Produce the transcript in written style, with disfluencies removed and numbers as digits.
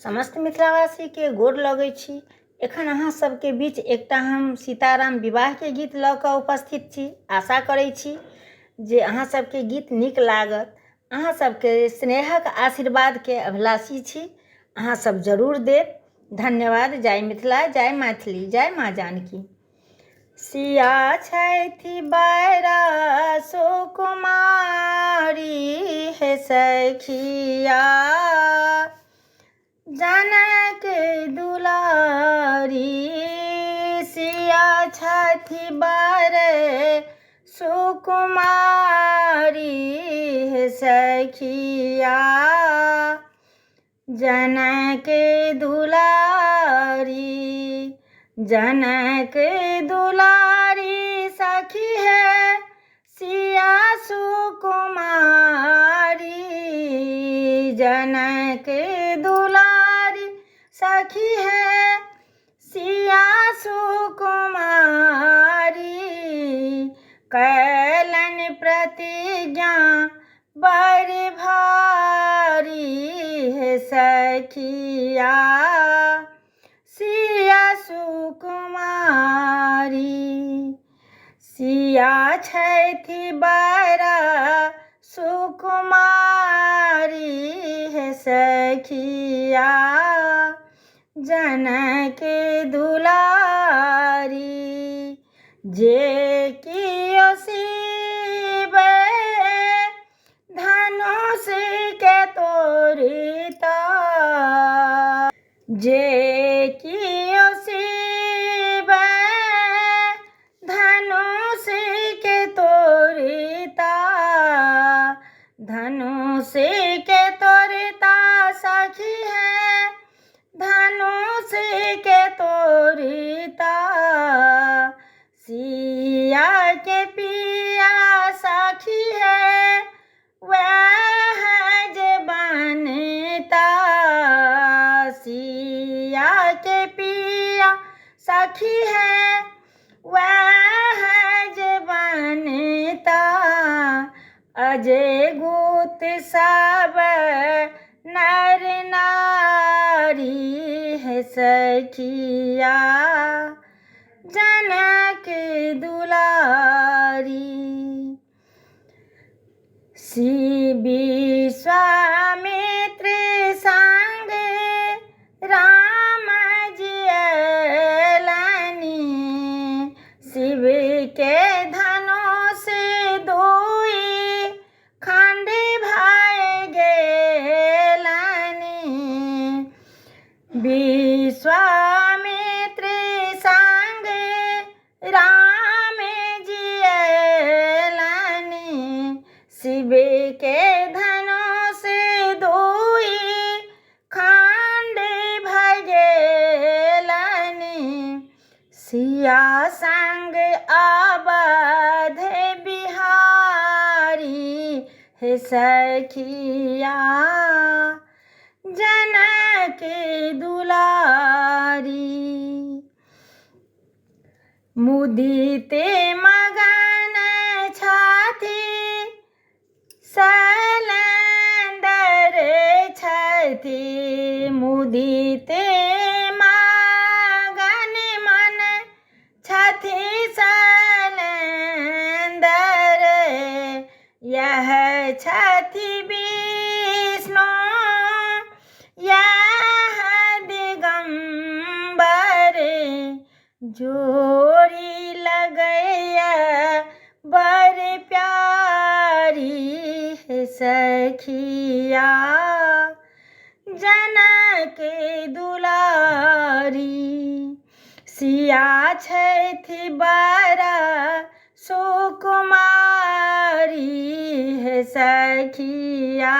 समस्त मिथिलावासीके गोर लगै छी। एखन अहाँ सबके बीच एकटा हम सीताराम विवाहके गीत लऽ कऽ उपस्थित छी। आशा करै छी जे अहाँ सबके गीत नीक लागत। अहाँ सबके स्नेहक आशीर्वादके अभिलाषी छी, अहाँ सब जरूर देब। धन्यवाद। जय मिथिला, जय मैथिली, जय माँ जानकी। सिया छथि बड़ा सुकुमारी हे सखिया, जनक दुलारी। सिया छथि बड़ सुकुमारी हे सखिया, जनक दुलारी। जनक दुलारी सखी है सिया सुकुमारी, जनक दुलारी सखी है सिया सुकुमारी। कैलन प्रतिज्ञा बड़ भारी हे सखिया, सिया सुकुमारी। सिया छथि बड़ा सुकुमारी हे सखिया, जनक दुलारी। जे कियो शिव धनुष के तोड़ता, जे कियो शिव धनुष के तोड़ता, धनुष के तोड़ता सखी है धनुष के तोड़ता। सिया के पिया सखी है वह जे बनता, सिया के पिया सखी है वह जे बनता। अजय गुत सब नर नारी है सखिया, जनक दुलारी। श्री विश्वामित्र संग राम जी अयलनि, शिव के धनुष दुई खंड भए गेलनि। विश्वामित्र संग राम जी अयलनि, शिव के धनुष दुई खंड भए गेलनि। सिया संग अवध बिहारी हे सखिया, जनक दुलारी। मुदित मगन छथि शैलेन्दर छथि, मुदित मगन मन छथि शैलेन्दर। यह छथि विष्णु यह दिगम्बर, जोड़ी लगैया बड़ प्यारी हे सखिया, जनक दुलारी। सिया छथि बड़ा सुकुमारी हे सखिया,